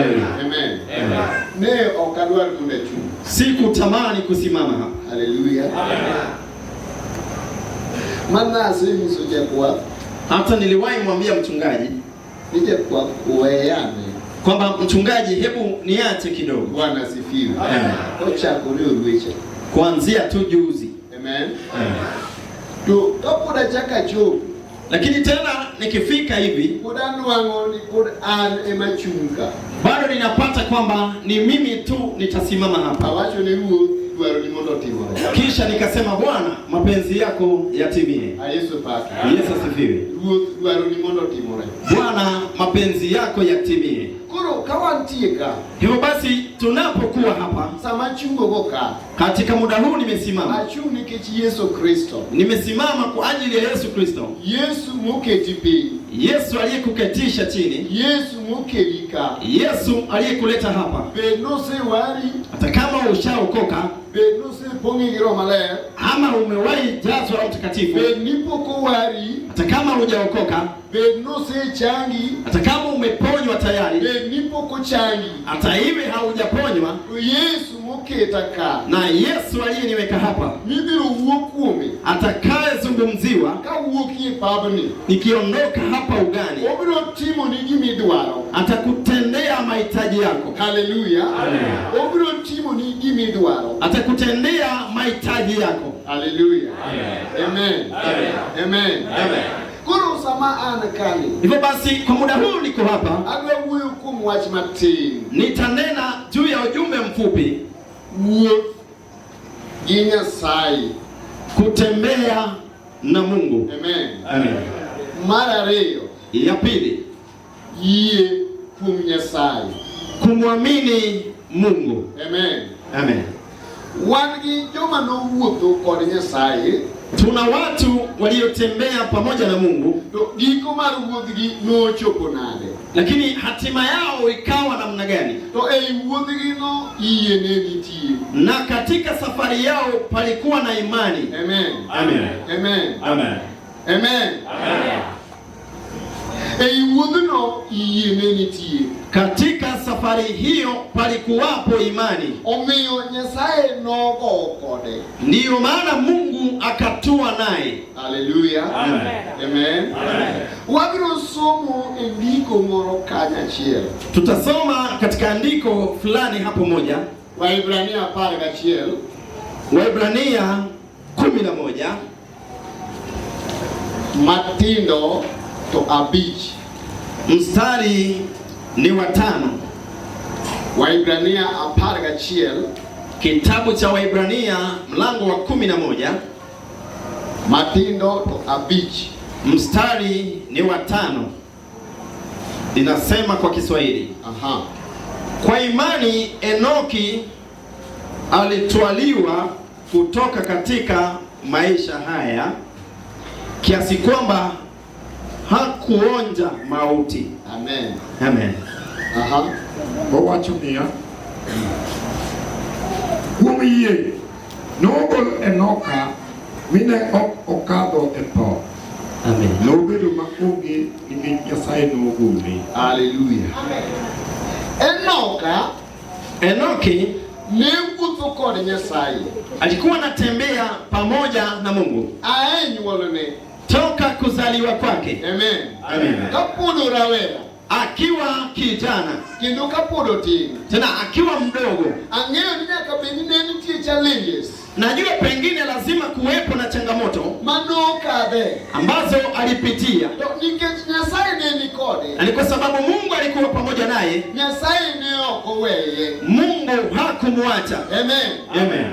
Amen. Ne ok adwar mondo achung'. Sikutamani kusimama hapa. Haleluya. Mana asenyiso jakwath Hata niliwahi mwambia mchungaji ni jakwath weyane. kwamba mchungaji, hebu niache kidogo. Bwana asifiwe. Amen. Kochakore orwecha. Kuanzia tu juzi. Amen. To kapod achako achopo, Lakini tena nikifika hivi pod anwang'o ni pod an ema chung' ka. Bado ninapata kwamba ni mimi tu nitasimama hapa. Awacho ne Ruoth dwaro ni mondo otimore. Kisha nikasema, Bwana, mapenzi yako yatimie. A Yesu paki. Yesu asifiwe. Ruoth dwaro ni mondo otimore. Bwana, mapenzi yako yatimie. Koro ka wantie ka, Hivyo basi tunapokuwa hapa sama achungo go ka, katika muda huu, nimesimama achung' nikech Yesu Kristo. Nimesimama kwa ajili ya Yesu Kristo. Yesu moketi piny. Yesu aliyekuketisha chini, Yesu mokeli ka. Yesu aliyekuleta hapa. Bed nosewari, Hata kama ushaokoka bed nosepong'i gi Roho Maler, ama umewahi jazwa Roho Mtakatifu, bed ni pok owari, hata kama hujaokoka, bed nosechangi, hata kama umeponywa tayari, bed ni pok ochangi, hata iwe haujaponywa, to Yesu moketa ka, na Yesu aliyeniweka hapa mibiro wuo kuome, atakayezungumziwa kawuok e pabni, nikiondoka hapa ugani, obiro timoni gimidwaro. Atakutendea mahitaji yako. Haleluya. Obiro timoni gimidwaro. Atakutendea mahitaji yako. Haleluya. Amen. Amen. Koro sama an kani, Hivyo basi, kwa muda huu niko hapa, adwa wuoyo kuom wach matin. Nitanena juu ya ujumbe mfupi, Wuoth gi Nyasaye. Kutembea na Mungu. Amen. Amen. Mar ariyo, Ya pili, yie kuom Nyasaye. Kumwamini Mungu. Amen. Amen. Wan gi joma nowuotho kod Nyasaye. Tuna watu waliotembea pamoja na Mungu. To giko mar wuodhgi nochopo nade? Lakini hatima yao ikawa namna gani? To ei wuodhgi no yie ne nitie. Na katika safari yao palikuwa na imani. Amen. Amen. Amen. Amen. Amen. Amen. Ei wuodhno yie ne nitie. Katika safari hiyo palikuwapo imani. Omiyo Nyasaye nogo kode. Ndiyo maana Mungu akatua naye. Haleluya. Amen. Amen. Amen. Wabiro somo e ndiko moro kanyachiel. Tutasoma katika andiko fulani hapo moja. Waebrania 11. Waebrania 11. Matindo to 5. Mstari ni wa 5. Waebrania 11. Kitabu cha Waebrania mlango wa 11. Matindo to 5. Mstari ni wa 5. Inasema kwa Kiswahili. Kwa imani Enoki alitwaliwa kutoka katika maisha haya kiasi kwamba hakuonja mauti. Amen. Amen. Owacho niya, kuom yie nogol Enoka mine ok okadho e tho. Amen. Nobedo maonge nikech Nyasaye nogole. Haleluya. Enoka, Enoki ne wuotho kod Nyasaye. Alikuwa anatembea pamoja na Mungu. Ae nyuolne. Toka kuzaliwa kwake. Amen. Amen. Kapod rawera. Akiwa kijana. Kendo kapod otin. Tena akiwa mdogo. Ang'eyo ni nyaka bed ni ne nitie challenges. Najua pengine lazima kuwepo na changamoto manokadhe ambazo alipitia. To nikech Nyasaye ne ni kode. Na ni kwa sababu Mungu alikuwa pamoja naye. Nyasaye ne ok oweye. Mungu hakumwacha. Amen. Amen.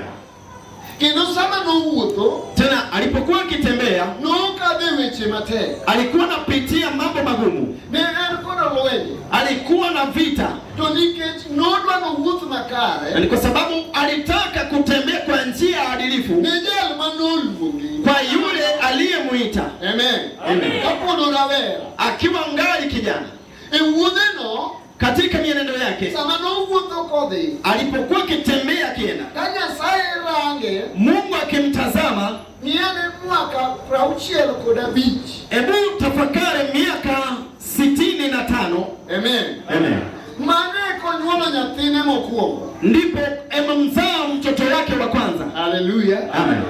Kendo sama nowuotho, tena alipokuwa akitembea, nokadhe weche matek. Alikuwa anapitia mambo magumu. Ne en kod lwenje. Alikuwa na vita. To nikech nodwa nowuoth makare, Na ni kwa sababu alitaka kutembea kwa njia ya adilifu. Ne jal manoluonge. Kwa yule aliyemuita. Amen. Amen. Kapod rawera. Akiwa ngali kijana. E wuodheno, katika mienendo yake, sama nowuotho kodhi, alipokuwa akitembea akienda, ka Nyasaye range, Mungu akimtazama, ng'iyane mwaka 65. Hebu tafakari miaka 65. Amen. Amen. Mane nyathine mokwongo. Ndipo ememzaa mtoto wake wa kwanza. Haleluya. Amen.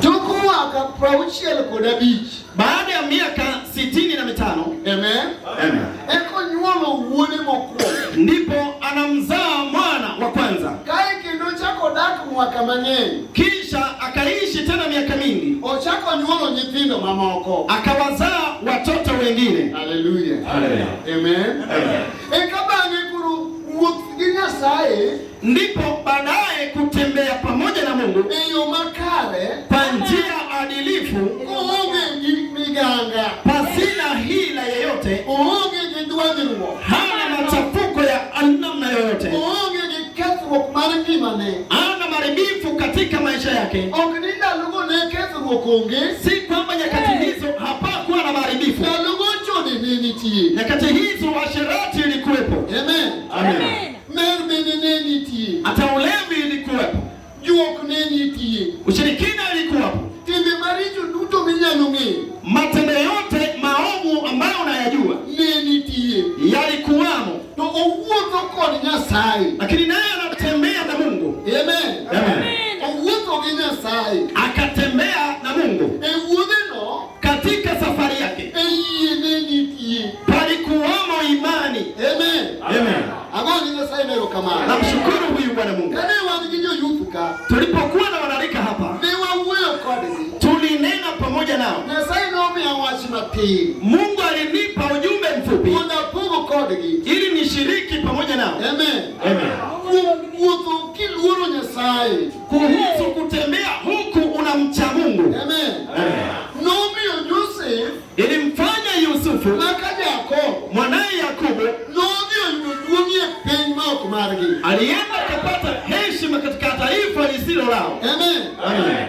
Tok mwaka 65. Baada ya miaka 65. Amen. Amen. Eka onyuolo wuode mokwongo. Ndipo anamzaa mwana wa kwanza. Kae kendo ochako dak mwaka mang'eny. Kisha akaishi tena miaka mingi. Ochako nyuolo nyithindo mamoko. Akawazaa watoto wengine. Haleluya. Haleluya. Amen. Amen. Eka bang'e koro wuoth gi Nyasaye Ndipo baadaye kutembea pamoja na Mungu e yo makare kwa njia adilifu, koonge gi miganga, pasina hila yeyote, oonge gi dwanyruok, hana machafuko ya namna yoyote, oonge gi kethruok mar ngimane. hana maharibifu katika maisha yake. Ok ni ndalogo ne kethruok onge, Si kwamba nyakati hizo hapakuwa na maharibifu, ndalogo chode ne nitie. nyakati hizo asherati ilikuwepo, Amen. Amen. Mer bende ne nitie, Hata ulevi ilikuwepo, juok ne nitie, ushirikina ilikuwepo, timbe maricho duto minyalo ng'eyo matendo yote maovu ambayo unayajua ne nitie. yalikuwamo, To owuotho kod Nyasaye. lakini naye anatembea na Mungu. Amen. Amen. Owuotho gi Nyasaye. Akatembea na Mungu E wuodheno, katika safari yake, e yie ne nitie. palikuwamo imani. Amen. Amen. Ago ni Nyasaye erokamano. Namshukuru huyu Bwana Mungu. Kane wan gi joyouth ka, Tulipokuwa na wanarika hapa, ne wawuoyo kodgi. tulinena pamoja nao. Nyasaye nomiya wach matin Mungu alinipa ujumbe mfupi mondo apog kodgi. ili nishiriki pamoja nao. Amen. Amen. Kuom wuotho kiluoro Nyasaye. Kuhusu kutembea huku unamcha Mungu. Amen. Amen. Nomiyo Joseph Ilimfanya Yusufu maka Jakobo mwanaye Yakobo nodhi oyudo duong' e piny ma ok margi. alienda akapata heshima katika taifa lisilo lao. Amen. Amen.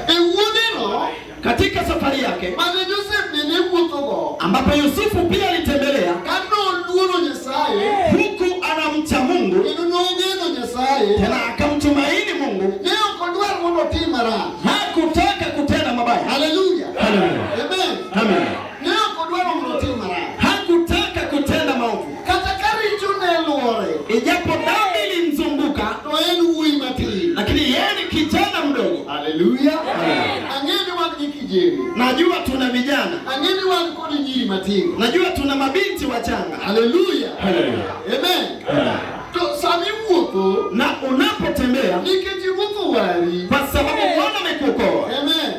E wuodheno Katika safari yake mane Joseph bende wuothogo, ambapo Yusufu pia alitembelea ka noluoro Nyasaye huku anamcha Mungu, kendo nogeno Nyasaye, tena akamtumaini Mungu, ne ok odwar mondo otim marach. hakutaka kutenda mabaya. Haleluya. Haleluya. Amen. Amen. Ne ok odwaro mondo otim marach. Hakutaka kutenda maovu, Kata ka richo ne luore, ijapo dhambi ilimzunguka, to en wuoyi matin. lakini yeye ni kijana mdogo. Haleluya. Ang'e ni wan gi kijeri. Najua tuna vijana, Ang'e ni wan kod nyiri matindo. najua tuna mabinti wachanga. Haleluya. Haleluya. Amen. To sama iwuotho, Na unapotembea, nikech iwuotho wari. kwa sababu Bwana amekuokoa, Amen.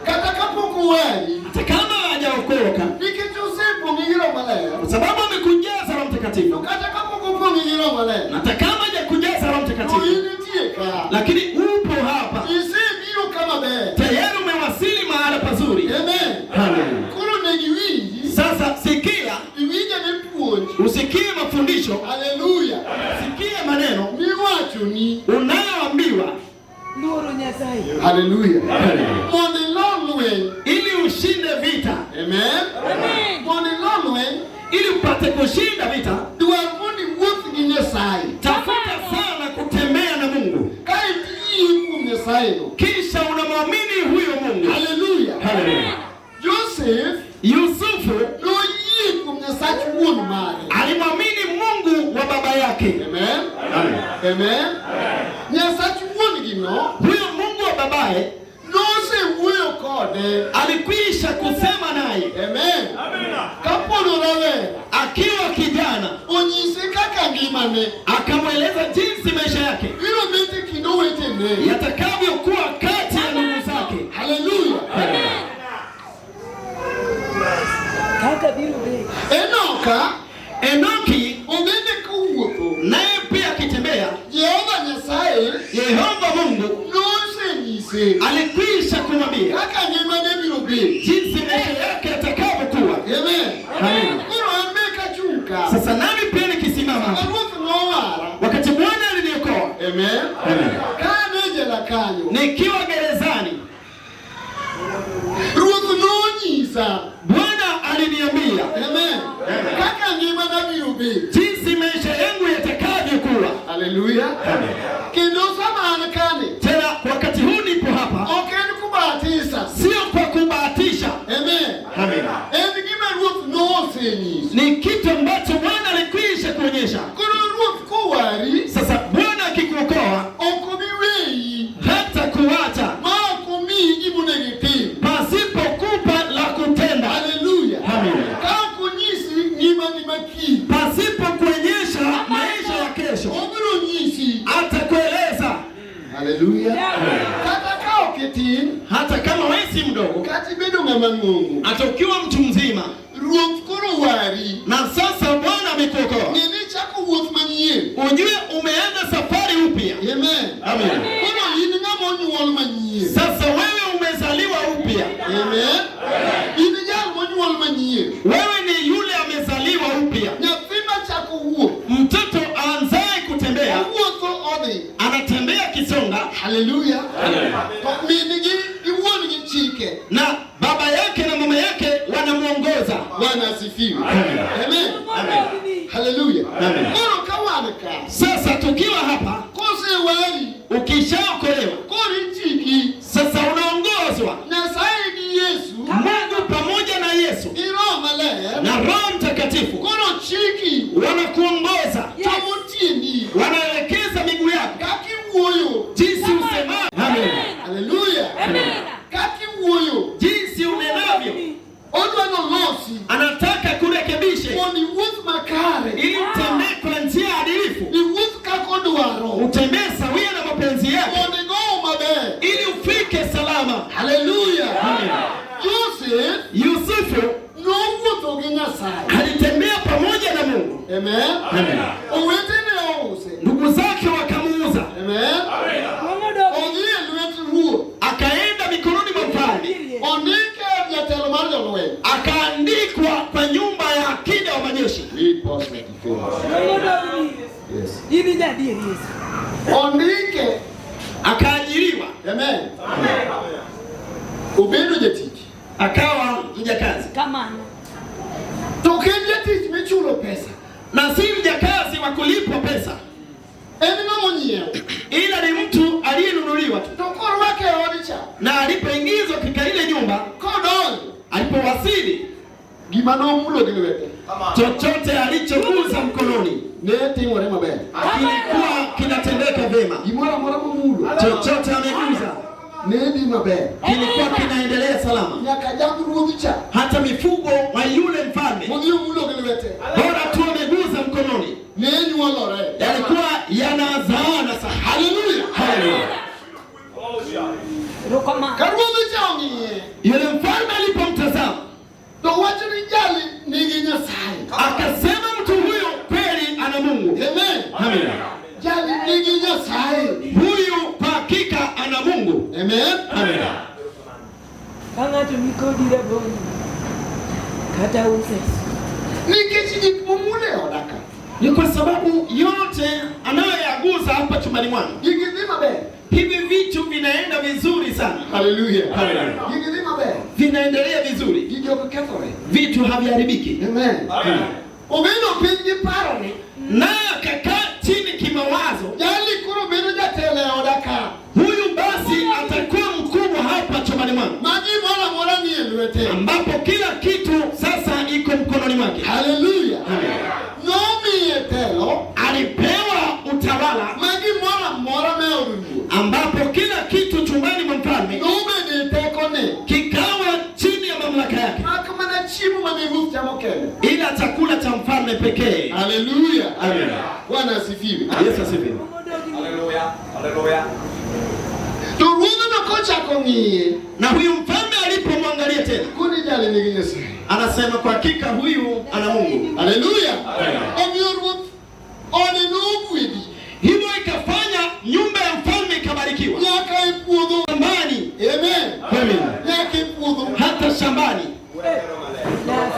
Kata kapok owari, hata kama hajaokoka, nikech osepong'i gi Roho Maler, kwa sababu amekujaza Roho to Mtakatifu, kata kapok opong'i gi Roho Maler, na hata kama hajakujaza Roho to Mtakatifu, in nitie ka. lakini upo hapa Isebiro kama ber. tayari, umewasili mahala pazuri. Amen. Haleluya. Koro nego iwinji, Sasa sikia, iwinj ane puonj. usikie mafundisho, Haleluya. sikie maneno Miwachoni. unayoambiwa Luoro Nyasaye. Haleluya. Mondo ilo lweny. ili ushinde vita, Amen. Mondo ilo lweny, ili upate kushinda vita. dwar mondo iwuoth gi Nyasaye. Tafuta sana kutembea na Mungu, Ka iyie kuom Nyasaye no. kisha unamwamini huyo Mungu. Haleluya. Haleluya. Joseph Yusufu noyie kuom Nyasach wuon mare. alimwamini Mungu wa baba yake. Amen. Amen. Nyasach wuon-gi no Huyo Mungu wa babaye nosewuoyo kode. alikwisha kusema naye Amen. Kapod orawera, akiwa kijana, onyise kaka ngimane akamweleza jinsi maisha yake biro bet e kind owetene. yatakavyokuwa kati ya ndugu zake. Haleluya. Kaka biro bet. Enoka Enoki obende kowuotho, naye pia akitembea, Jehova Nyasaye Yehova Mungu nosenyise alikwisha kumwambia kaka ngimane biro bet. jinsi maisha yake yatakavyokuwa. Amen. Amen. Koro an be kachung' ka, Sasa nami pia nikisimama hapa, Ruoth nowara. wakati Bwana aliniokoa Amen. Amen. Ka an e jela kanyo, nikiwa gerezani, Ruoth nonyisa. Bwana aliniambia Amen. Kaka ngimana biro bet. jinsi maisha yangu yatakavyokuwa. Haleluya. Kendo sama an kani, Tena wakati huu nipo hapa, ok en kubahatisa. sio kwa kubahatisha. Amen. Amen. En gima Ruoth nosenyiso. Ni kitu ambacho Bwana alikwisha ma kiny. Pasipo kuonyesha maisha ya kesho. Obiro nyisi. Atakueleza. Haleluya. Kata ka ok itin, Hata kama wewe si mdogo, kata ibedo ng'ama ng'ongo. Hata ukiwa mtu mzima, Ruoth koro wari. Na sasa Bwana amekuokoa. Ng'e ni ichako wuoth manyien. Ujue umeanza safari upya. Amen. Amen. Koro in ng'ama onyuol manyien. Sasa wewe umezaliwa upya. Amen. In jal monyuol manyien. Wewe ni yule amezaliwa upya. Nyathi machako wuoth. Mtoto aanzaye kutembea, Owuotho odhi. Anatembea kisonga. Haleluya. To min-gi gi wuon-gi chike. Na baba yake na mama yake wanamuongoza. Bwana asifiwe. Amen. Amen. Amen. Haleluya. Amen. Koro ka wan ka. Sasa tukiwa hapa, Kosewari, ukishaokolewa, koro ichiki. Sasa unaongozwa. Nyasaye gi Yesu, Mungu pamoja na Yesu, gi Roho Maler, na Roho Mtakatifu, koro chiki. Wanakuongoza. Yes. Chomo tiendi. Wanaelekeza miguu yako. Kaka iwuoyo. Jinsi usemavyo. Amen. Haleluya. Amen. Kaka iwuoyo. Jinsi unenavyo. Odwa nolosi. Anataka kurekebishe. Mondo iwuoth makare. Ili utembee kwa njia adilifu. Iwuoth kaka odwaro. Utembee sawia na mapenzi yake. Mondo igow maber. Ili ufike salama. Haleluya. Amen. Joseph Yusufu nowuotho gi Nyasaye. alitembea pamoja na Mungu. Amen. Amen. Owetene ouse. Ndugu zake wakamuuza. Amen. Odhi e lwet ruoth. Akaenda mikononi mwa mfalme. Ondike e jatelo mar jolweny. Akaandikwa kwa nyumba ya akida wa majeshi. Read verse 34. Yes. Ili jadi Yesu. Ondike. Akaajiriwa. Amen. Obedo jatich. Akawa mjakazi. Kamano. To ok en jatich michulo pesa. Na si mjakazi wa kulipwa pesa. En ng'ama onyiew. Ila ni mtu aliyenunuliwa tu. To korwake e ode cha. Na alipoingizwa katika ile nyumba, Kodonjo, alipowasili, gima nomulo gi lwete chochote alichogusa mkononi ne timore maber. Kilikuwa kinatendeka vyema. Gimoro amora momulo, chochote amegusa ne dhi maber. Kilikuwa kinaendelea salama. Nyaka jamb ruodh cha. Hata mifugo wa yule mfalme modhi omulo gi lwete, bora tu amegusa mkononi, ne nyuolore. Yalikuwa yanazaana sana. Haleluya. Haleluya. Rokamano. Ka ruodh cha ong'iye, yule mfalme alipomtazama, to wacho ni jali nigi Nyasaye. Akasema mtu huyo kweli ana Mungu. Amen. Amen. Jali nigi Nyasaye. Huyu kwa hakika ana Mungu. Amen. Amen. Ka ng'ato nikodi rabolo kata use. Nikech gik momulo e oda ka ni kwa sababu yote anayoyagusa hapa chumbani mwangu, gigi dhi maber. Hivi vitu vinaenda vizuri sana. Haleluya. Haleluya. Gigi dhi maber. Vinaendelea vizuri. Gigi ok kethore. Vitu haviharibiki. Amen. Amen. Obedo piny gi paro ni na akakaa chini kimawazo. Jali koro bedo jatelo e oda ka. Huyu basi atakuwa mkubwa hapa chumbani mwangu. Ma gimoro amora ni e lwete. Ambapo kila kitu sasa iko mkononi mwake. Haleluya. Amen. Nomiye telo. Alipewa utawala. Ma gimoro amora me od ruoth. Ambapo kila kitu chumbani mwa mfalme Nobedo e tekone. kikawa chini ya mamlaka yake. Mak mana chiemo mane ruoth chamo kende. Ila chakula cha mfalme pekee. Haleluya. Amen. Bwana asifiwe. Yesu asifiwe. Haleluya. Haleluya. To ruodhno kochako ng'iye, na huyu mfalme alipomwangalia tena, koni jali nigi Nyasaye. Anasema kwa hakika huyu ana Mungu. Haleluya. Amen. Omiyo ruoth ode nogwedhi. Hivyo ikafanya nyumba ya mfalme ikabarikiwa. Nyaka e puodho. Shambani. Amen. Amen. Nyaka e puodho. Hata shambani.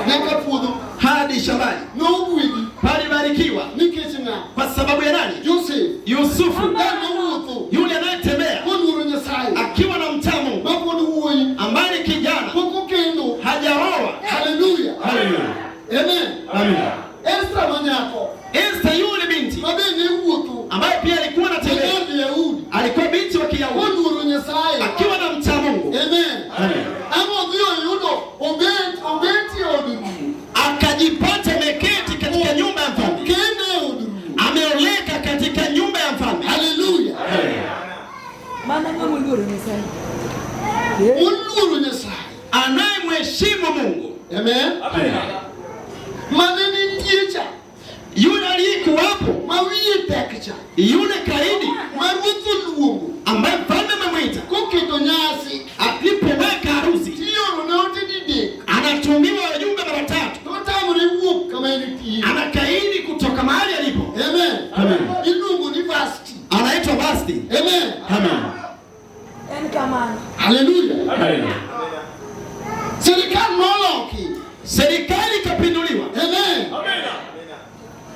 Nyaka puodho. Hadi shambani. Nogwedhi. Palibarikiwa. Nikech ng'a? Kwa sababu ya nani? Joseph. Yusufu. Jal mowuotho. Yule anayetembea. Koluoro Nyasaye. Akiwa na mcha Mungu. Mapod wuoyi. Ambaye ni kijana. Pok okendo. Hajaoa. Haleluya. Haleluya. Amen. Amen. Esther ma nyako. Esther yule binti. Ma be ne wuotho. Ambaye pia alikuwa anatembea. Nyar Yahudi. Alikuwa binti wa Kiyahudi. Koluoro Nyasaye. Akiwa na mcha Mungu. Amen. Amen. Ama odhi oyudo obet e od ruoth. Akajipata ameketi katika nyumba ya mfalme. Okende e od ruoth. Ameoleka katika nyumba ya mfalme. Haleluya. Amen. Mana ng'ama oluoro Nyasaye. Oluoro Nyasaye. Anayemheshimu Mungu. Amen. Amen. Mane nitie cha. cha. Yule kaidi Ma ruoth oluongo. ambaye mfalme amemwita, Koketo nyasi. alipoweka harusi, Tioro ne ote didek. anatumiwa wajumbe mara tatu, To otamore wuok kama entie. anakaidi kutoka mahali alipo. Amen. Amen. Iluongo ni Vashti. Anaitwa Vasti. Amen. Amen. En kamano. Hallelujah. Amen. Sirikal noloki. Serikali ikapinduliwa. Amen.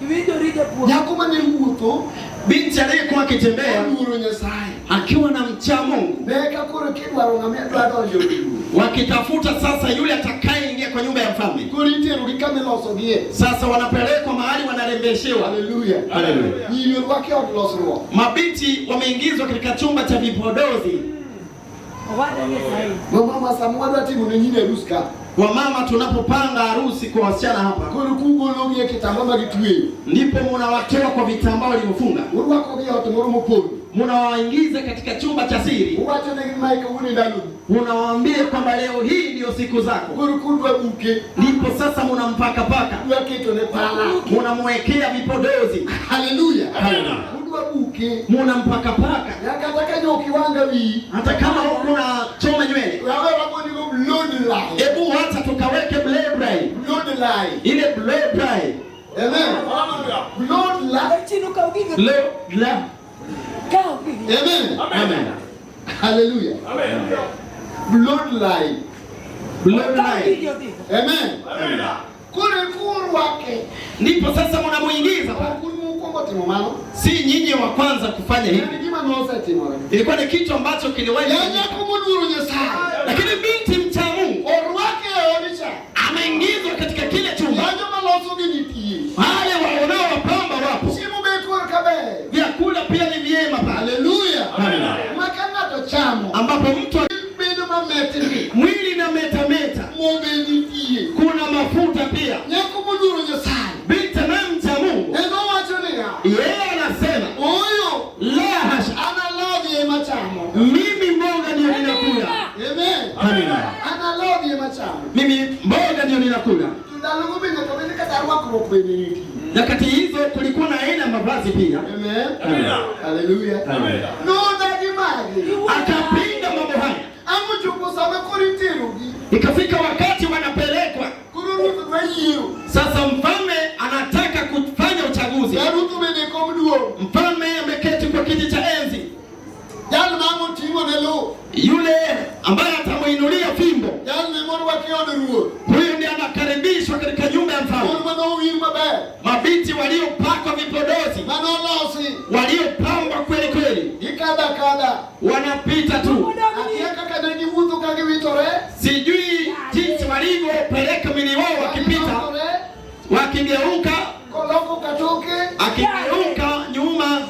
Iwinjo ri japuonj. Nyako mane wuotho Binti aliyekuwa akitembea oluoro Nyasaye. akiwa na mcha Mungu, Ne ka koro kidwaro ng'ama dwa donjo e ruoth. wakitafuta sasa yule atakayeingia kwa nyumba ya mfalme. Koro iterogi kama ilosogie. Sasa wanapelekwa mahali wanarembeshewa. Hallelujah. Hallelujah. Nyiri orwaki e od losruok. Mabinti wameingizwa katika chumba cha vipodozi. Owada Nyasaye. Wamama sama wadwa timo ne nyiri arus ka. Wamama, tunapopanga harusi kwa wasichana hapa, Koro kugologi e kitamba ma gitweyo. ndipo munawatoa kwa vitambaa walivyofunga, Urwakogi e ot moro mopondo. munawaingiza katika chumba cha siri, Uwacho negi mae kawuono e ndalogi. munawaambia kwamba leo hii ndiyo siku zako. Koro kudwa buke. Ndipo sasa munampakapaka, Udwa ketone pala. munamwekea vipodozi, Hallelujah. Hallelujah. Udwa buke. munampakapaka Nyaka kata ka okiwanga wiyi. hata kama hukuna choma nywele. Wawe wagonigo bloodline. Hebu hata tukaweke bloodline, Bloodline. ile bloodline, Amen. Bloodline. Chino kaw gigo. bloodline. Kaw gigo. Amen. Amen. Hallelujah. Bloodline. Kaw Bloodline. gigo dhigo. Amen. Koro kurwake. Ndipo sasa munamuingiza pale. Ok un mokwongo timo mano. Si nyinyi wa kwanza kufanya hivi, En gima nosetimore. ilikuwa ni kitu ambacho kiliwahi Ya kufanyika. nyako moluoro Nyasaye. Lakini binti mcha Mungu Orwake e odi cha. ameingizwa katika kile chumba, Ya joma loso gi nitie. wale waonao wapamba wapo, Chiemo be korka ber. vyakula pia ni vyema pale, Hallelujah. Amen. Ma ka ng'ato chamo. ambapo mtu Bedo mamit ndi. mwili na metameta, Mo be nitie. kuna mafuta pia. Nyako moluoro Nyasaye. Binti anayemcha Mungu En owacho niya. yeye anasema Ooyo. la hasha, An alodhi ema chamo. mimi mboga ndio ninakula. Amen. Amen. An alodhi ema chamo. Mimi mboga ndio ninakula. To ndalogo be nyaka bed ni kata rwakruok bende nitie. Nyakati hizo kulikuwa na aina ya mavazi pia. Amen. Amen. Hallelujah. Amen. Nodagi magi. Akapinga mambo haya. Ang' ochopo sama koro iterogi. Ikafika wakati wanapelekwa Koro ruoth dwa yiero. sasa, mfalme anataka kufanya uchaguzi. Ya ruoth obedo e kom duong'. Mfalme ameketi kwa kiti cha enzi, Jal ma ang' oting'o ne luth. yule ambaye atamuinulia fimbo, Jal ne morwaki e od ruoth. huyu ndiye anakaribishwa katika nyumba ya mfalme. Mon manowir maber. Mabinti waliopakwa vipodozi, Manolosi. waliopambwa kweli kweli, Gikadho akadha. wanapita tu. Akia kaka ne giwuotho ka giwitore. Sijui jinsi walivyopeleka mwili wao wakipita, Giwitore. wakigeuka, Koloko katoke. akigeuka nyuma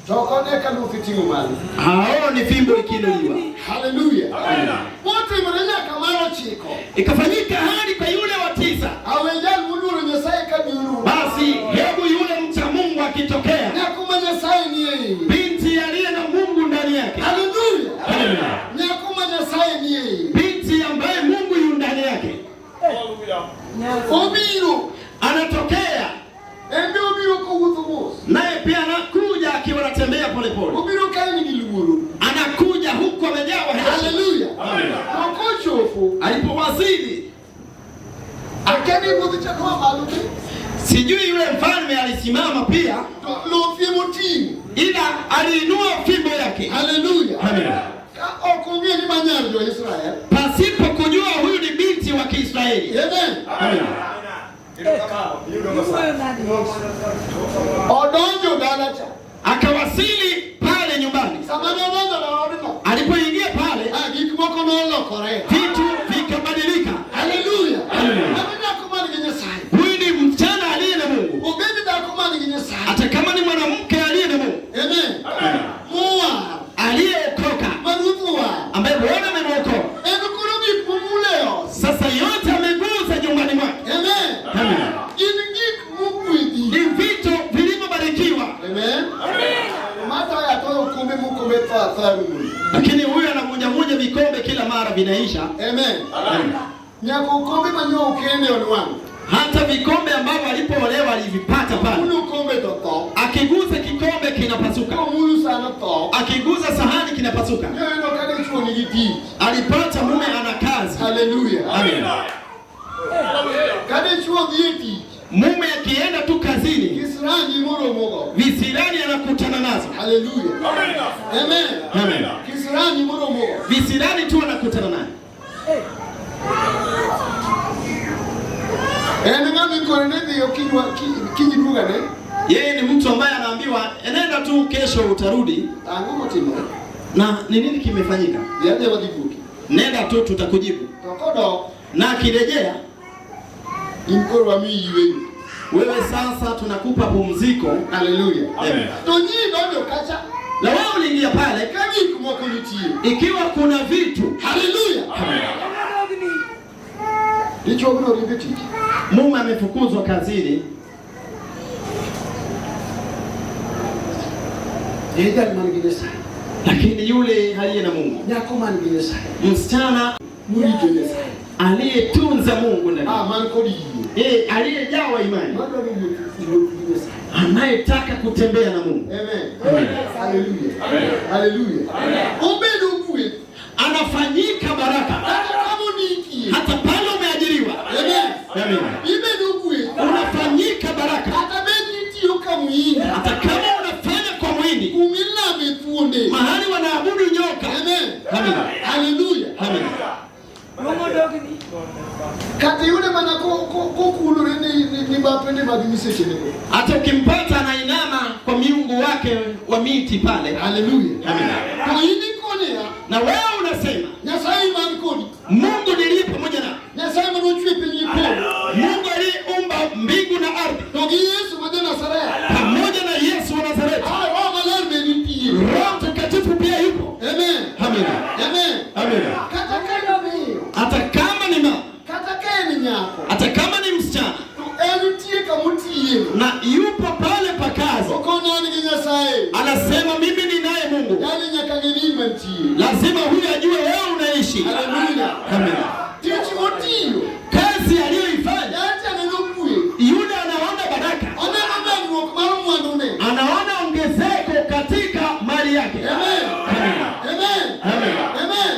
To ok one ka luth iting'o malo. haoni fimbo ikiinuliwa. Hallelujah. Motimore nyaka mar ochiko. Ikafanyika hadi kwa yule wa tisa. Awe jal moluoro Nyasaye ka biro. Basi hebu yule mcha Mungu akitokea, Nyako ma Nyasaye ni e iye. binti aliye na Mungu ndani yake, Hallelujah. Hallelujah. Nyako ma Nyasaye ni e iye. binti ambaye Mungu yu ndani yake, Obiro. anatokea En be obiro kowuotho mos. naye pia anakuja akiwa anatembea polepole, Obiro ka en gi luoro. anakuja huku amejawa heshima. Hallelujah. To kochopo, Alipowasili, akia ni ruodh cha noa malo be. sijui yule mfalme alisimama pia, To luth emoting'o. ila aliinua fimbo yake. Hallelujah. Amen. Ka ok ong'e ni ma nyar jo-Israel. Pasipo kujua huyu ni binti wa Kiisraeli. Amen. Amen. Iwuoyo nade Yesu? Odonjo dala cha. Akawasili pale nyumbani. Sama nodonjo e odno, Alipoingia pale, ah, gik moko nolokore. vitu vikabadilika. Hallelujah. Hallelujah. Mano nyako man gi Nyasaye. Huyu ni msichana aliye na Mungu, Obed dhako man gi Nyasaye. hata kama ni mwanamke aliye na Mungu, Amen. Mowar. aliyeokoka, Ma ruoth owar. ambaye Bwana amemwokoa. En koro gik momule e ot. Sasa yote amegusa nyumbani mwake. Amen. Amen. Gin gik mogwedhi. Ni vitu vilivyobarikiwa, Amen. Matoyo atoyo okombe mokombe tho athoya rumo. lakini huyu anavunjavunja vikombe kila mara vinaisha. Amen. Nyaka okombe ma nyo okende onwang'o. Hata vikombe ambavyo alipoolewa alivipata pale, Mulo okombe to tho. akigusa kikombe kinapotea. ikapasuka. Noyudo ka dichuo nigi tich. Alipata mume ana kazi. Haleluya. Amen. Ka dichuo dhi e tich, Mume akienda tu kazini, kisirani moromogo. visirani anakutana nazo. Haleluya. Amen. Amen. Kisirani moromogo. Visirani tu anakutana naye. En ng'ama ikone ne dhiyo kiny duogane. Yeye ni mtu ambaye anaambiwa enenda tu, kesho utarudi. Ang'o motimore? Na ni nini kimefanyika? Dhi adhiya wadhi duoki. Nenda tu, tutakujibu. To kodok, Na akirejea, in koro wamiyi yweyo. wewe sasa tunakupa pumziko. Haleluya. Amen. To nyi donjo kacha, Na wewe uliingia pale ka gik moko nitie. ikiwa kuna vitu. Haleluya. Dichuo biro riemb e tich. Mume amefukuzwa kazini, E jal man gi Nyasaye. lakini yule aliye na Mungu, Nyako man gi Nyasaye. msichana Morito Nyasaye. aliyetunza Mungu ndani, Ah, man kod yie. aliyejawa imani, Madwaro wuotho gi Nyasaye. anayetaka kutembea na Mungu, Amen. Haleluya. Haleluya. Obedo gweth. anafanyika baraka Kata kama ondikie. hata pale umeajiriwa. Amen. Amen. Ibedo gweth. Unafanyika baraka Kata bed ni itiyo ka muhindi. hata kama unafanya kwa mwili, Kumilame thuonde. mahali wanaabudu nyoka. Amen. Amen. Haleluya. Amen. Kata iyude mana kokulore ni bapene mag nyisechenego. Hata ukimpata anainama kwa miungu wake wa miti pale. Haleluya. Amen. To in ikoniya, Na wewe unasema Nyasaye man kodi. Mungu niliye pamoja na Nyasaye manochwe piny gi polo. Mungu aliyeumba mbingu na ardhi To gi Yesu ma ja-Nazareth. pamoja na Yesu wa Nazareti. Ah, Roho Maler be nitie. Roho Mtakatifu pia yupo. Amen. Amen. Amen. Amen. Kata ka en miyo, Hata kama ni mama, kata ka en nyako, hata kama ni msichana to en nitie kamotiye. na yupo pale pa kazi, Ok onan gi Nyasaye. anasema mimi ninaye Mungu. Yaani nyaka ng'e ni in mantie. Lazima huyu ajue wewe unaishi. Haleluya. Amen. Tich motiyo, Kazi aliyoifanya yaani aneno kwe. yule, anaona baraka, Oneno medruok mar mwandune. anaona ongezeko katika mali yake. Amen. Amen. Amen. Amen. Amen.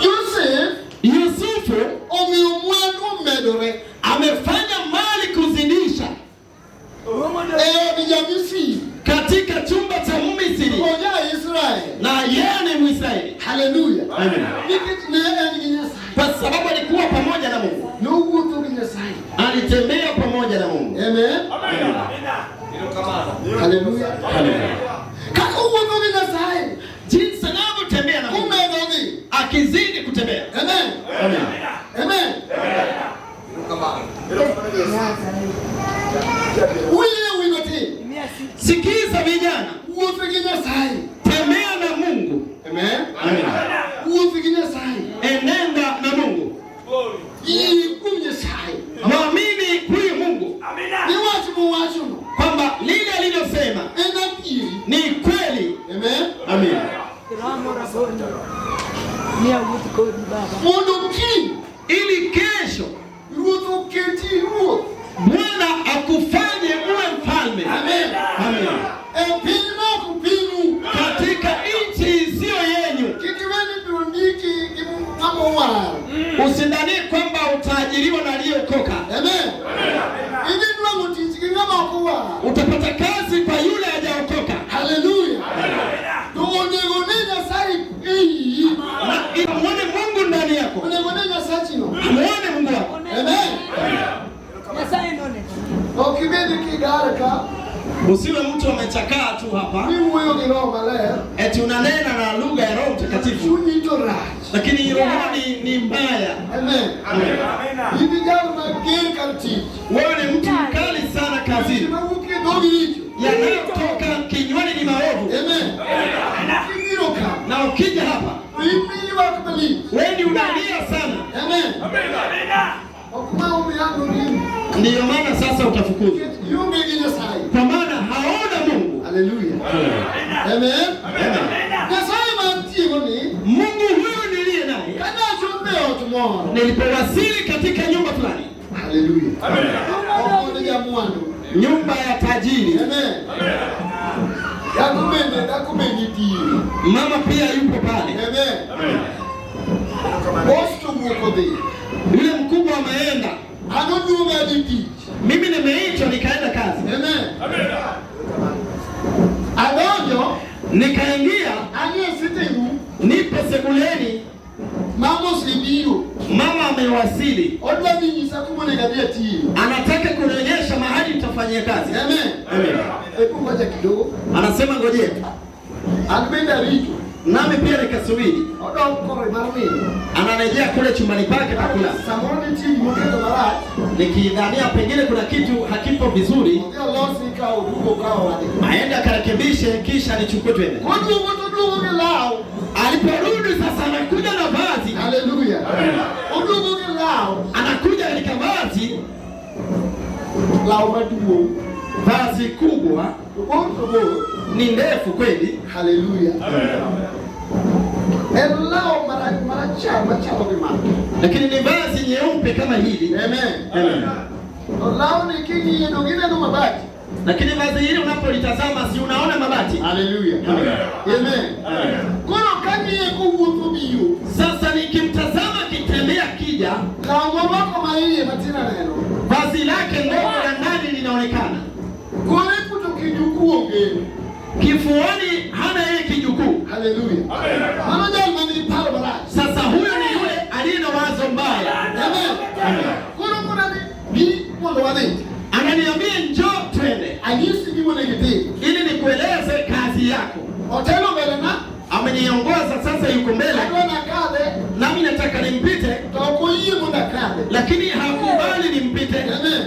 Joseph Yusufu omiyo mwandu omedore amefanya mali kuzidisha e od ja-Misri katika chumba cha Misri, kod ja-Israel. na yeye ni Mwisraeli. Haleluya. Amen. Nikech ne en gi Nyasaye. Kwa sababu alikuwa pamoja na Mungu, Nowuotho gi Nyasaye. alitembea pamoja na Mungu. Amen. Haleluya. Amen. Kaka owuotho gi Nyasaye, Jinsi anavyotembea na Mungu, komedo dhi. akizidi kutembea. Amen. Amen. Amen. Uyie wi matin. Sikiza vijana, Wuotho gi Nyasaye. tembea na Mungu. Amen. Amen. Wuotho gi Nyasaye. Enenda na Mungu, Yie kuom Nyasaye. mwamini huyu Mungu Ni wach mowachono. kwamba lile alilosema En adieri. ni kweli. Amen. Amen. Mondo kiny Ili kesho ruoth oketi ruoth. Bwana akufanye uwe mfalme. Amen. Amen. E piny ma ok pinyu. Katika nchi isiyo yenyu, Kik iwe ni ibiro ndiki gi ng'ama owar. usidhanie kwamba utaajiriwa na aliyeokoka. Amen. Idhi nwang'o tich gi ng'ama ok owar. Utapata kazi kwa yule hajaokoka. Haleluya. To onego ne Nyasaye e iyi. Na muone Mungu ndani yako, Onego ne Nyasachino. muone Mungu wako. Amen. Ok ibed kidar ka Usiwe mtu amechakaa tu hapa miwuoyo gi Roho Maler. eti unanena na lugha ya Roho Mtakatifu, Chunyi to rach. lakini rohoni ni mbaya. Amen. In jal mager kar tich. Wewe ni mtu mkali sana kazini, Mawuok e dhogi richo. yanayotoka kinywani ni maovu, Amen. Kibiro ka. na ukija hapa To in ywak malich. wewe ni unalia sana. Amen. Ok ma omiyo ang' oriembi. Ndiyo maana sasa utafukuzwa, Nikech ionge gi Nyasaye. kwa maana haona Mungu. Haleluya. Amen. Nyasaye mantiego ni Mungu huyu niliye naye, kane achopo e ot moro. nilipowasili katika nyumba fulani, Haleluya. Ok od jamwandu. nyumba ya tajiri, Amen. Dhako be nitie. Mama pia yupo pale. Amen. Boss to wuok odhi. Yule mkubwa ameenda, An oluonga adhi tich. mimi nimeitwa nikaenda kazi, Amen. Adonjo, nikaingia, anie sitting room, nipo sebuleni, mama osebiro. mama amewasili, Odwa dhi nyisa kuma onego adhi atiye. anataka kunionyesha mahali nitafanyia kazi. Amen. Amen. Hebu ngoja kidogo. Anasema ngojea, An bende arito. nami pia nikasubiri. Odok kore mar nindo. Anarejea kule chumbani kwake pa kulala, Samoro nitie gimoketo marach. nikidhania pengine kuna kitu hakipo vizuri, Odhi olosi ka oduogo ka owadhi. aende akarekebishe, kisha nichukue twende. Koduogo to oduogo gi law. Aliporudi sasa, anakuja na vazi, Haleluya. Oduogo gi law. anakuja katika vazi, Law maduong'. vazi kubwa, Obor to bor. ni ndefu kweli, Haleluya. En law marachar machalo gi mano. lakini ni vazi nyeupe kama hili. Amen. Amen. To lawni king'iye to gineno mabati. Lakini vazi hili unapolitazama, si unaona mabati? Haleluya. Amen. Koro kang'iye kowuotho biro, Sasa nikimtazama akitembea kija, law morwako maiye matin aneno. vazi lake ndogo la ndani linaonekana, Kore kuto kijukuu onge. kifuani hana yeye kijukuu. Haleluya. Mano jal man gi paro marach. Sasa huyo ni yule aliye na wazo mbaya, Amen. Koro kona ni bi mondo wadhi. ananiambia njoo twende, Anyisi gima onego itim. ili nikueleze kazi yako. Otelo mbele na Ameniongoza sasa, yuko mbele adwa nakadhe nami nataka nimpite, to ok oyie mondo akadhe. lakini hakubali nimpite. Amen.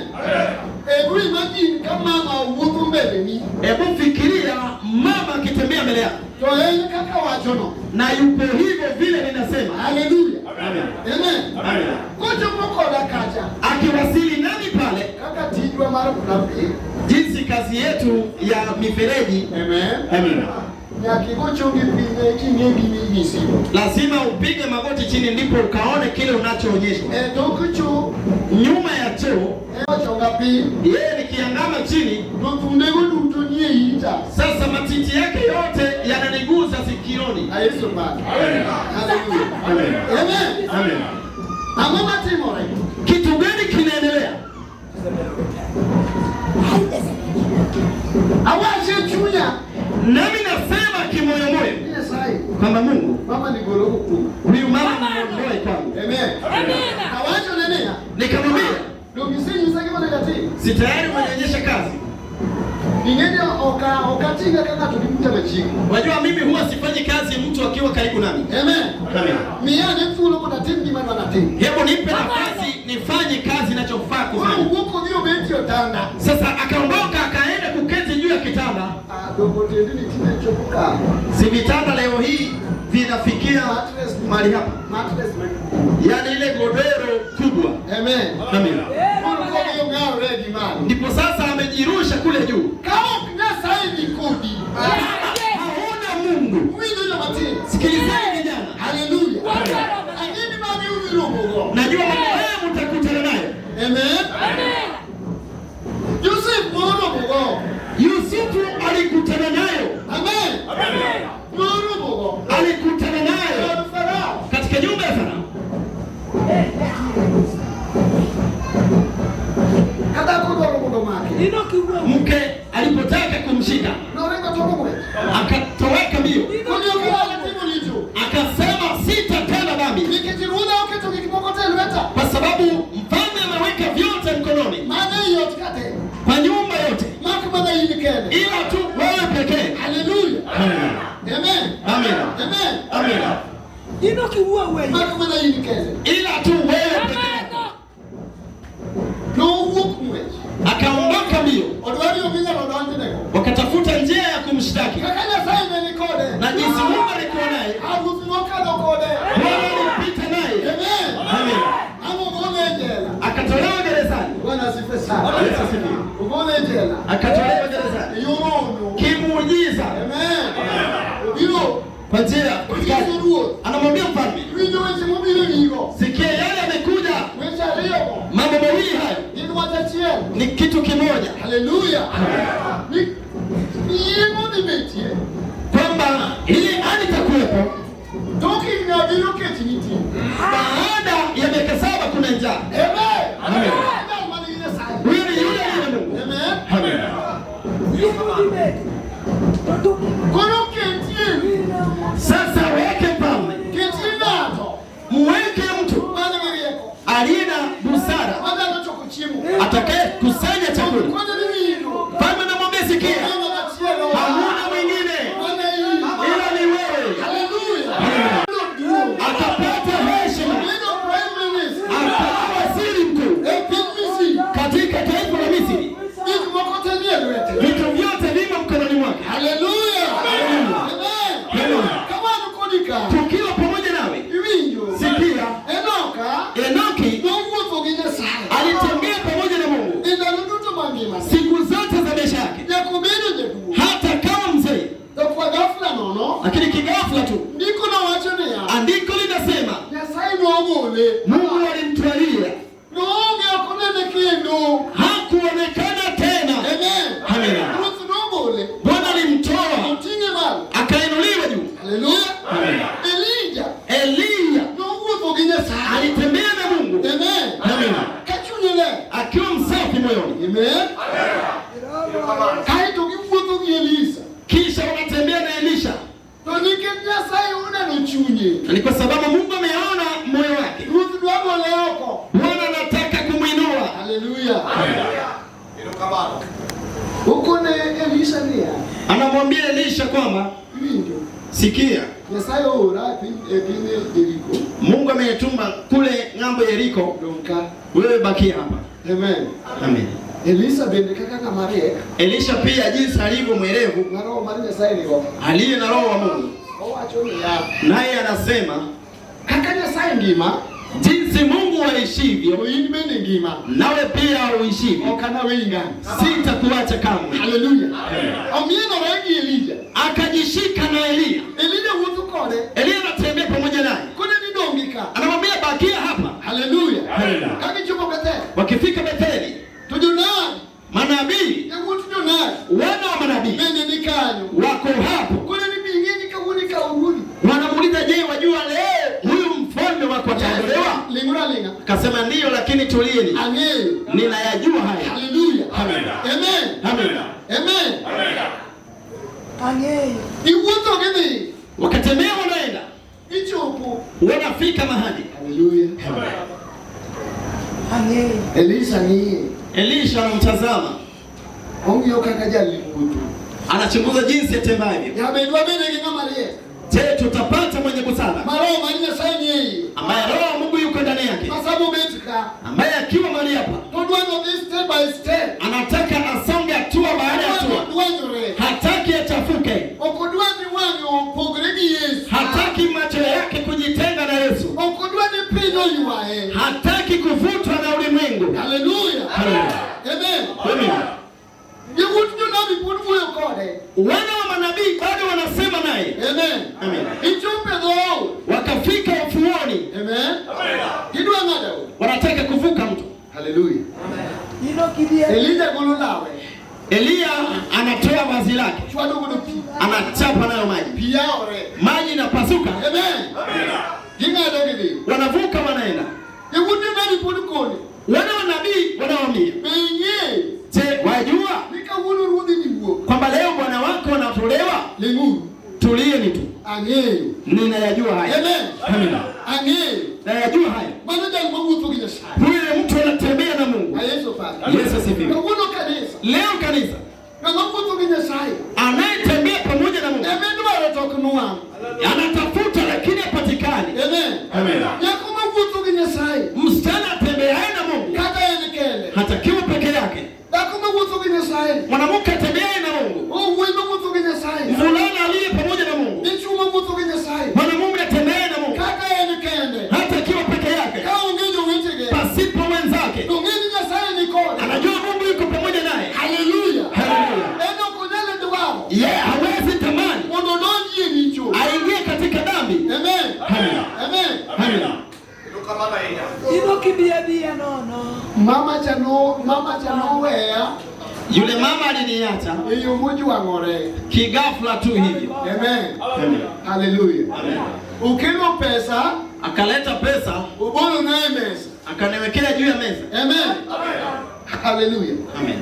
Hebu imagine ka mama wuotho mbele ni Hebu fikiria mama akitembea mbele yako to en kaka wachono. na yupo hivyo vile ninasema. Haleluya. Amen. Amen. Amen. Kochopo koda kacha Akiwasili nami pale, kaka tijwa mar plumbing. jinsi kazi yetu ya mifereji, Amen. Amen, Nyaka igo chongi piny king'e gima inyisi. lazima upige magoti chini ndipo ukaone kile unachoonyeshwa. E tok cho Nyuma ya choo, e chonga piny yeye nikiangama chini, to thundego duto nie ita. sasa matiti yake yote yananigusa sikioni. Ayeso malo. Haleluya. Amen. Amen. Amen. Ang'o matimore? Kitu gani kinaendelea? Awacho e chunya Nami nasema kimoyomoyo ni Nyasaye kwamba Mungu, mama ni goloko kuoma. huyu mama niondoe kwangu. Amen. Awachone niya Nikamwambia, donge isenyisa gima onego atim? si tayari umenionyesha kazi. Ing'e ni ok ating'a ka ng'ato ni buta machiegni. Wajua mimi huwa sifanyi kazi mtu akiwa karibu nami. Amen. Amen. Miya ane thuolo mondo atim gima adwa natim. Hebu nipe nafasi nifanye kazi ninachofaa Koro kufanya. owuok odhi obet e otanda. Sasa akaondoka akaenda kuketi juu ya kitanda. Ah, dongo tiendeni tinde chopo ka. Si vitanda leo hii vinafikia Mattress mahali hapa, Mattress maduong'. yaani ile godoro kubwa. Amen. Amen. Koro kodhi ong'awre gi malo. Ndipo sasa amejirusha kule juu. Ka ok Nyasaye ni kodi, Hauna Mungu. uwinjo joma tindo. Sikilizeni vijana, Haleluya. Ang'e ni magi udhi romogo. najua mambo haya mtakutana nayo. Amen. Joseph noromogo. Yusufu alikutana nayo, Amen. Noromogo. alikutana nayo Od Farao. katika nyumba ya Farao. Ka dhako dwaro mondo omake. Mke alipotaka kumshika Noringo toko ng'wech. akatoweka mbio, Koni ok inyal timo richo. akasema sitatenda dhambi, Nikech ruodha oketo gik moko te e lweta. kwa sababu mfalme ameweka vyote mkononi, Mano ei ot ka te. kwa nyumba yote, Mak mana in kende. ila tu wewe pekee. Haleluya. Amen. Amen. Amen. Amen. Mak mana in kende. Ila tu wewe pekee. Nowuok ng'wech. Akaondoka mbio, Odwaro yo minyalo donjnego. wakatafuta njia ya kumshtaki, Kaka Nyasaye ne ni kode. na jinsi Mungu alikuwa naye, Ah, ruoth nokalo kode. Bwana alipita naye. Amen. Amen. Ang'o ogole e jela. Akatolewa gerezani, Bwana asifiwe sana. Yesu asifiwe. Ogole e jela. Akatolewa gerezani E yor hono. kimuujiza, Amen. Obiro kwa njia onyiso ruoth. anamwambia mfalme, Iwinjo weche mobiro e wigo. sikia yale amekuja, Weche ariyogo. mambo mawili hayo Gin wach achiel. ni kitu kimoja. Haleluya. Ni Yieng'o dhi betie. Kwamba ile hali itakuwepo Tok higni abiriyo kech nitie. baada ya miaka 7 kuna njaa. Amen. Amen. Jal man gi Nyasaye. Huyu ni yule aliye na Mungu. Amen. Amen. Koro ketie. Sasa weke mfalme, Ketie ng'ato muweke mtu man gi rieko. aliye na busara Manyalo choko chiemo. atakaye kusanya chakula. Kone ni winjo. Mfalme anamwambia sikia, Ng'ano machielo. hamuna mwingine Mana in. ila ni wewe. Hallelujah. Duong'. Akapata heshima, Bedo prime minister. akawa waziri mkuu E piny Misri. katika taifa la Misri. Gik moko te nie lwete. Vitu vyote vimo mkononi mwake. Hallelujah. Hallelujah. Amen. Amen. Kamano kodi ka. Tukiwa pamoja nawe, Iwinjo. sikia, Enoka Enoki nowuotho gi Nyasaye. alitembea pamoja na Mungu E ndalo duto mangimane. siku zote za maisha yake, Nyaka obedo jaduong'. hata kama mzee. To kwa ghafla nono, Lakini kighafla tu ndiko nowacho niya, andiko linasema Nyasaye nogole. Mungu alimtwalia, Noonge ok onene kendo. hakuonekana tena. Amen. Amen. Ruoth nogole. Bwana alimtoa Oting'e malo. akainuliwa juu. Hallelujah. Amen. Elija Eliya nowuotho gi Nyasaye. alitembea na Mungu. Amen. Amen. Ka chunye ler. Akiwa msafi moyoni, Amen. Kaeto giwuotho gi Elisa. kisha wanatembea na Elisha, To nikech Nyasaye oneno chunye, na ni kwa sababu Mungu ameona moyo wake. Ruoth dwa gole oko. Bwana anataka kumwinua. Hallelujah. Okone Elisha niya, Anamwambia Elisha kwamba iwinjo, sikia, Nyasaye oora e piny Jeriko, Mungu amenituma kule ng'ambo ya Yeriko, dong' ka. wewe bakia hapa. Amen. Amen. Elisa bende kaka ng'ama riek, Elisha pia jinsi alivyo mwerevu, ma roho mar Nyasaye nigo, aliye na roho wa Mungu, owacho niya, naye anasema kaka Nyasaye ngima, jinsi Mungu aishivyo, to in bende ngima, nawe pia uishivyo, ok anaweyi ngang'. sitakuacha kamwe. Hallelujah. Omienore gi Elija. Akajishika na Eliya. Elija wuotho kode, Eliya anatembea pamoja naye, kone ni dongi ka. anamwambia bakia hapa. Hallelujah. Hallelujah. Ka gichopo Bethel, Wakifika Betheli, to jonabi, manabii yawuot jonabi wana wa manabii bende ni kanyo. wako hapo, Kone ni bi ing'e ni kawuono ikawo ruodhi. wanamuuliza, je, wajua leo huyu mfalme wako ataondolewa? Ling'uru aling'a. Akasema ndiyo, lakini tulieni, Ang'eyo. ninayajua haya. Hallelujah. Amen. Amen. Amen. Amen. Ang'eyo. Giwuotho gidhi. Wakatembea, wanaenda, Gichopo. wanafika mahali. Hallelujah. Ang'eyo. Elisha ng'iye. Elisha anamtazama, Ong'iyo kaka jali wuotho. anachunguza jinsi atembavyo. Nyabedwa bende gi ng'ama riek. Je, tutapata mwenye busara Ma roho mar Nyasaye ni e iye. ambaye roho wa Mungu yuko ndani yake, Ma sama obet ka, ambaye akiwa mahali hapa to dwanyo dhi step by step. anataka asonge hatua baada ya hatua, Dwanyore. hataki achafuke, Ok odwa ni wang'e opogre gi Yesu. hataki macho yake kujitenga na Yesu, Ok odwa ni piny oywaye. hataki kuvutwa na ulimwengu. Hallelujah. Hallelujah. Amen. Amen. Yawuot jonabi pod wuoyo kode. Wana wa manabii bado wanasema naye. Amen. Amen. Gichopo e dho aora. Wakafika ufuoni, Amen. Gidwa ng'ado aora. wanataka kuvuka mto. Hallelujah. Ino kidie. Elija golo lawe. Eliya anatoa vazi lake, Chwado godo pi. anachapa nayo maji, Pi yawore. maji inapasuka, Amen. Ging'ado gidhi. wanavuka, wanaenda. Yawuot jonabi pod kone. Wana wa nabii wanawaambia, Be ing'eyo je, wajua ni kawuono ruodhi ni wuok. kwamba leo bwana wako anatolewa? Ling'uru. Tulieni tu, Ang'eyo. ninayajua haya. Amen. Amina. Ang'eyo. Nayajua haya. Mano jal mawuotho gi Nyasaye. Huyu ni mtu anatembea na Mungu. A Yesu paki. Yesu asifiwe. Kawuono kanisa. Leo kanisa Ng'ama wuotho gi Nyasaye. anayetembea pamoja na Mungu Ema idwaro to ok nwang'. anatafuta lakini hapatikani. Amen. Amen. Nyako mawuotho gi Nyasaye. Msichana atembeaye na Mungu Kata en kende. hatakiwa peke yake. Dhako mawuotho gi Nyasaye. Mwanamke atembeaye na Mungu, O wuoyi mawuotho gi Nyasaye. mvulana aliye pamoja na Mungu, Dichuo mawuotho gi Nyasaye. mwanamume atembeaye na Mungu Kata en kende. hata akiwa peke yake, Ka onge jowetege. pasipo wenzake, To ng'e ni Nyasaye ni kode. anajua Mungu yuko pamoja naye. Hallelujah. Haleluya. En ok onyal dwaro Yeye hawezi tamani mondo odonji e richo. aingie katika dhambi. Amen. Amen. Amen. Amen. Ino kibia bia nono. Mama cha no, mama cha noweya. Yule mama aliniacha E yo mojwang'ore. kighafla tu hivyo. Amen. Hallelujah. Okelo pesa, Akaleta pesa obolo na e mesa. akaniwekea juu ya meza. Amen. Hallelujah. Amen.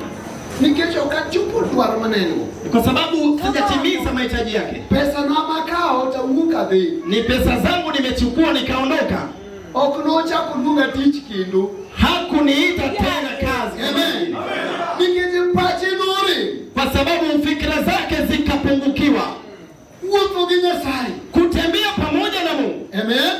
Nikech ok achopo dwaro maneno. Ni kwa sababu sijatimiza mahitaji yake. Pesa na makawo to awuok adhi. Ni pesa zangu nimechukua nikaondoka. Ok nochako luonga tich kendo. Hakuniita tena kazi. Amen. Nikech pache norem. Kwa sababu fikra zake zikapungukiwa. Wuotho gi Nyasaye. Kutembea pamoja na Mungu. Amen.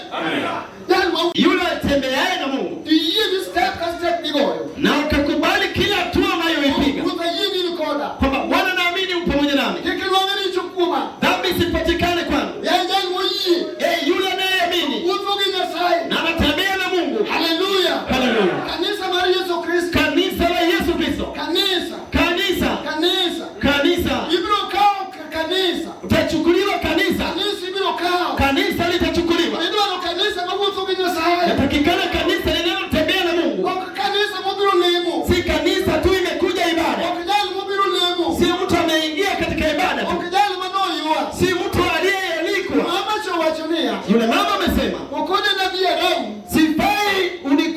Jal ma Yule atembeaye na Mungu tiyie gi step ka step migoyo. na ukakubali kila hatua unayoipiga Ruoth ayie ni in koda. kwamba Bwana, naamini upo pamoja nami, Kik ilwang'e richo kuoma. dhambi isipatikane kwangu. Yaye jal moyie. E, yule anayeamini Wuotho gi Nyasaye. na anatembea na Mungu. Hallelujah. Haleluya! Kanisa mar Yesu Kristo. Kanisa la Yesu Kristo, Kanisa. kanisa, Kanisa. kanisa Ibiro kawo kanisa. utachukuliwa, kanisa, Kanisa ibiro kawo. kanisa litachukuliwa. Idwaro kanisa mawuotho gi Nyasaye. Natakikana kanisa linalotembea na Mungu, Ok kanisa mobiro lemo. si kanisa tu imekuja ibada, Ok jal mobiro lemo. si mtu ameingia katika ibada tu, Ok jal manoywa. si mtu aliyealikwa. Mama cha owacho niya. Yule mama amesema Okone nadhi e round. sifai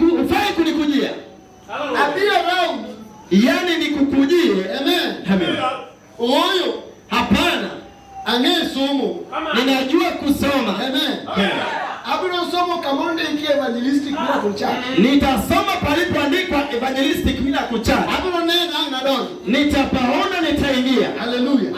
hufai kunikujia, Adhi e round. yaani nikukujie. Amen. Amen. Ooyo. Hapana, Ang'e somo. ninajua kusoma. Amen. Abiro somo kama ondiki evangelistic miracle church. Nitasoma palipoandikwa Evangelistic Miracle Church, Abiro neno ang' nadonji. nitapaona, nitaingia. Hallelujah.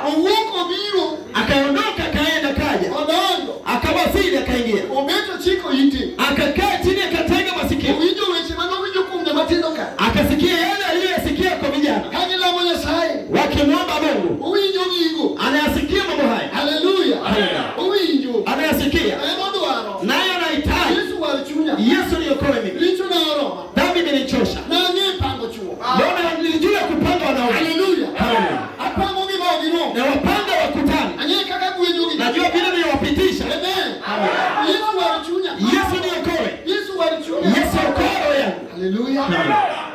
Owuok obiro. Akaondoka akaenda, kaja Odonjo. akawasili, akaingia, Obet ochiko ite. akakaa chini, akatega masikio, Owinjo weche manowinjo kuom joma tindo ka. akasikia yale aliyoyasikia kwa vijana Ka gilamo Nyasaye. wakimwomba Mungu. Owinjo gigo. Anayasikia mambo haya, Hallelujah. Amen. Owinjo. anayasikia En odwaro. naye anahitaji. Yesu war chunya. Yesu niokoe mimi, Richo ne oroma. dhambi imenichosha. Nang'e pango chuo. Mbona nilijua kupanga wanaume. Hallelujah. Hallelujah. Apango gi ma ok girom. Na wapanga wakutani, Ang'e kaka gwenyogi. najua vile niliwapitisha. Amen. Yesu war chunya. Yesu niokoe, Yesu war chunya. Yesu okoe roho yangu. Hallelujah.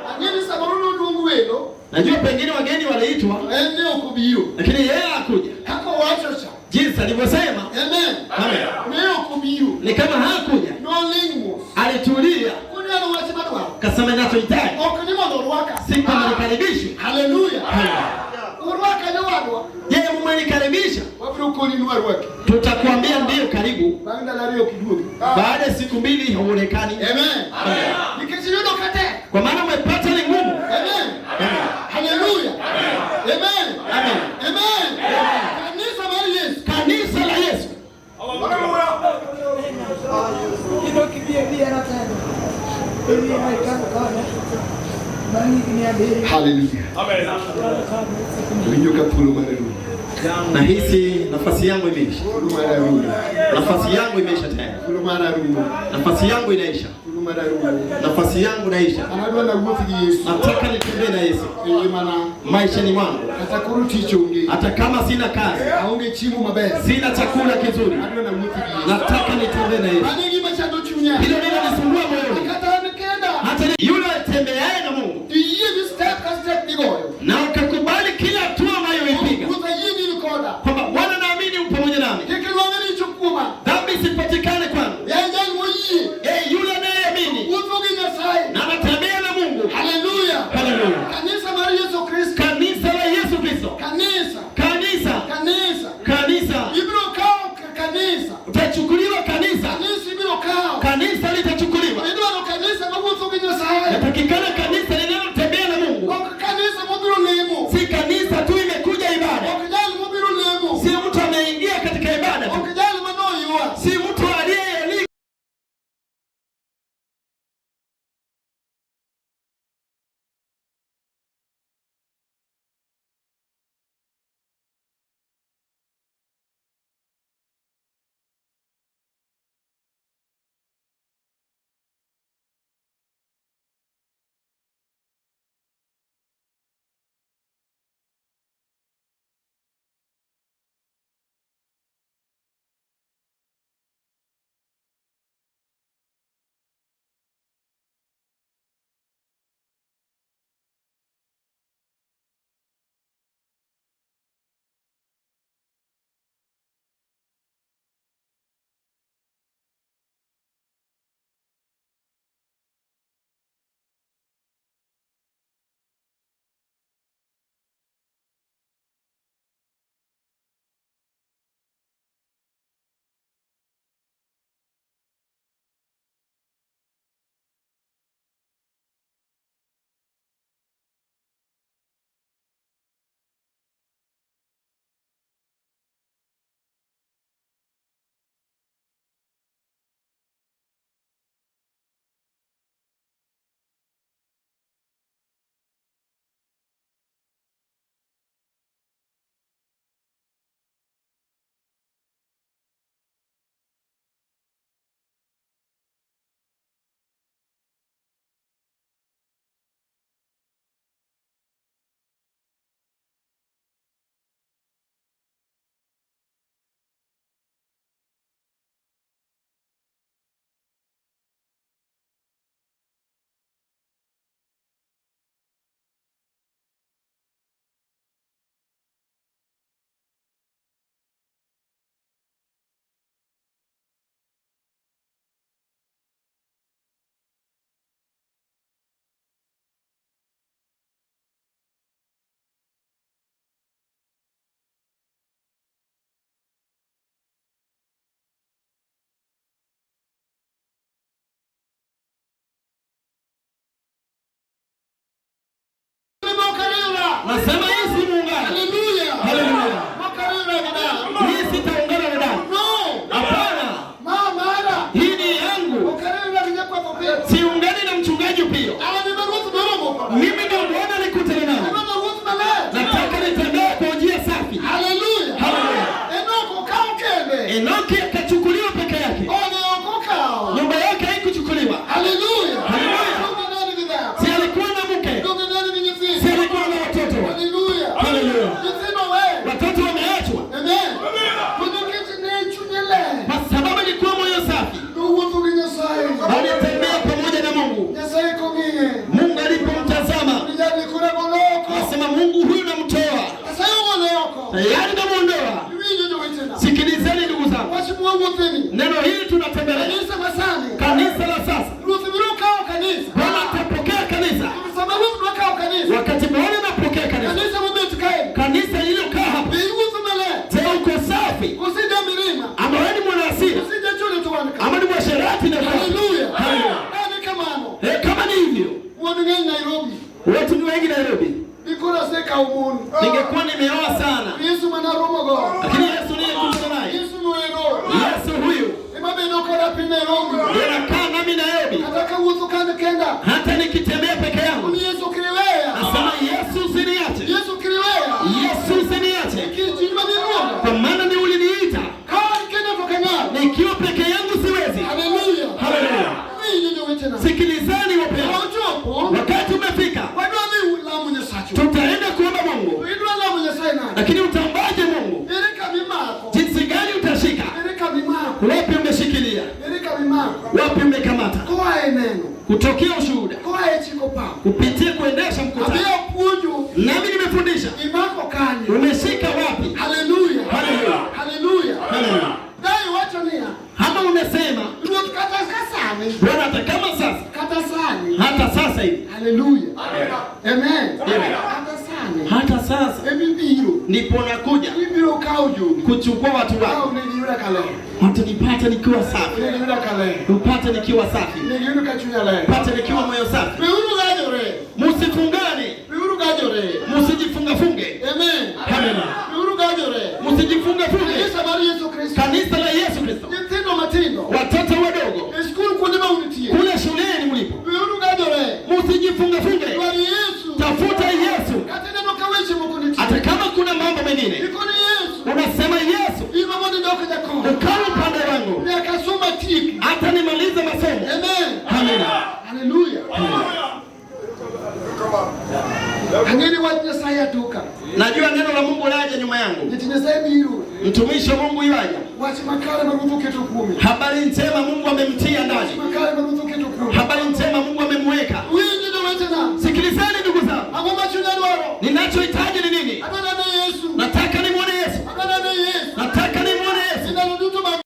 Ang'e ni samoro noluong welo. Najua pengine wageni waliitwa, En ne ok obiro. lakini yeye hakuja. Kaka owacho cha. Jinsi alivyosema, Amen. Amen. Ne ok obiro. Ni kama hakuja, Noling mos. alitulia, Koniano wach madwaro. kasema ninachohitaji Ok ni mondo orwaka. si kwamba nikaribishwe. Hallelujah. Urwaka jowadwa. Je, mumenikaribisha? Wabiro koni ni warwaki. Tutakuambia ndiyo, karibu. Bang' ndalo ariyo ok iduogi. Baada ya siku 2 huonekani, Amen. Nikech iyudo ka tek. kwa maana umepata ni ngumu. Amen. Hallelujah. Amen. Amen. Amen. Kanisa mar Yesu. Kanisa la Yesu. Inoki bie biera tena. Ebi haikano kane. Bang' higni 7. Hallelujah. Winjo ka thuolo mar rumo. Nahisi nafasi yangu imeisha, Thuolo mar rumo. nafasi yangu imeisha tayari, Thuolo mar rumo. nafasi yangu inaisha, Thuolo mar rumo. nafasi yangu inaisha. An adwa nawuoth gi Yesu Nataka nitembee na Yesu e ngimana. maishani mwangu, Kata koro tich onge. hata kama sina kazi, Aonge chiemo maber. sina chakula kizuri, Adwa nawuoth gi Yesu. nataka nitembee na Yesu. Mano e gima chando chunya. Hilo ndilo linisumbua moyoni, Kata an kenda. hata yule atembeaye na Mungu Tiyie gi step ka step migoyo. na ukakubali kila hatua unayoipiga Ruoth ayie ni in koda. kwamba Bwana, naamini upo pamoja nami, Kik ilwang'e richo kuoma. dhambi isipatikane kwangu. Yaye jal moyie. E, yule anayeamini Wuotho gi Nyasaye. na anatembea na Mungu. Hallelujah. Haleluya! Kanisa mar Yesu Kristo. Kanisa la Yesu Kristo, Kanisa. kanisa, Kanisa. kanisa Ibiro kawo kanisa. utachukuliwa, kanisa, Kanisa ibiro kawo. kanisa litachukuliwa. Idwaro Nasema hii si muungano. Haleluya. Haleluya. Makarira gida. Hii sitaungana na damu. No. Hapana. Ma mara. Hii ni yangu. Makarira gida kwa Opiyo. Siungani na mchungaji Opiyo. An ema ruoth noromo koda. Mimi ndio Bwana nikutane nao. Ema ruoth maler. Nataka nitembee kwa njia safi. Haleluya. Haleluya. Enok okaw kende. Enoki akachukuliwa peke yake. Ode ok okaw. Nyumba yake haikuchukuliwa. Haleluya. Haleluya. Donge ne en gi dhako. Si alikuwa na mke? Donge ne en gi Si nyithindo. alikuwa na watoto? Haleluya. Haleluya. Nyithindo we. Watoto wameachwa Amen. To nikech ne chunye ler. kwa sababu ilikuwa moyo safi. Nowuotho gi Nyasaye. Alitembea pamoja na Mungu. Nyasaye kong'iye. Mungu alipomtazama Ijali koro golo oko. akasema, Mungu huyu namtoa, Nyasaye ogole oko. tayari namuondoa. Iwinjo jowetena. Sikilizeni ndugu zangu, Wach mwawuotheni. neno hili tunatembelea Kanisa masani. kanisa la sasa. Ruoth biro kawo kanisa. Bwana atapokea kanisa. Sama ruoth dwa kawo kanisa. Wakati Bwana anapokea kanisa, Kanisa mobet kae. kanisa lililokaa hapa, Be iwuotho maler. je, uko safi Kosija mirima. ama wewe ni mwanaasira Kosija chode to wan ka. ama ni mwasherati na dhambi? Haleluya. Haleluya. Kane kamano. Eh, kama ni hivyo, Mon ng'eny Nairobi. watu ni wengi Nairobi. Dikoro asekawo mon. Ningekuwa nimeoa sana, Yesu manaromo go. lakini Yesu niliyekutana naye, Yesu noero. Yesu huyu Ema bedo koda piny Nairobi. ndiye anakaa nami Nairobi, Kata kawuotho kan kenda. hata nikitembea peke yangu Ni Yesu kiriweya. nasema Yesu usiniache, Yesu kiriweya. Yesu usiniache, Nikech in maniluonga. kwa maana ni uliniita. Ka an kenda to ok anyal. Nikiwa peke yangu siwezi. Haleluya. Haleluya. Winjo jowetena. Sikilizeni wapendwa, Ochopo. wakati umefika, Wadwa dhi lamo Nyasacho. tutaenda kuomba Mungu, To idwa lamo Nyasaye nade? lakini utaombaje Mungu? Ere kamimako? Jinsi gani utashika? Ere kamimako? Wapi umeshikilia? Ere kamimako? Wapi umekamata? Koa e neno. Kutokea ushuhuda, Koa e chiko pap. kupitia kuendesha mkutano. Abiyo puonjo. Nami nimefundisha, Imako kanye. umeshika wapi? Haleluya. Haleluya. Haleluya. Haleluya. Dai wacho niya. Ama unasema Ruoth kata ka sani. Bwana, hata kama sasa, Kata sani. hata sasa hivi, Haleluya. Amen. Amen. Kata sani. hata sasa Emibiro. ndipo nakuja Ibiro kawo jogi. kuchukua watu wako, Kawo ne giyuda ka ler. watanipata nikiwa safi, Ne giyuda ka ler. upate nikiwa safi, Ne giyudo ka chunya ler. upate nikiwa moyo safi. Weuru gajore. Msifungane, Weuru gajore. msijifungafunge, Amen. Amen. Weuru gajore. Msijifungafunge. Kanisa mar Yesu Kristo. Kanisa la Yesu Kristo, Nyithindo matindo. watoto wadogo E skul kuonde ma unitie. kule shuleni mlipo, Weuru gajore. msijifungafunge, Dwar Yesu. tafuta Yesu. Kata ineno ka weche moko nitie. Hata kama kuna mambo mengine Ikoni Yesu. unasema Yesu, In ma mondo idok jakon. ukawe upande wangu Nyaka som atieki. hata nimalize masomo. Amen. Amina. Haleluya. Ang'e ni wach Nyasaye atoka. Najua neno la Mungu laja nyuma yangu, Jatich Nyasaye biro. mtumishi wa Mungu yuaja. Wach makare ma Ruoth oketo kuome. Habari njema Mungu amemtia Wach ndani, makare ma Ruoth oketo kuome. habari njema Mungu amemweka. Winjo jowetena. Sikilizeni ndugu zangu, Ang'o ma chunya dwaro? ninachohitaji ni nini? Adwa nene Yesu. Nataka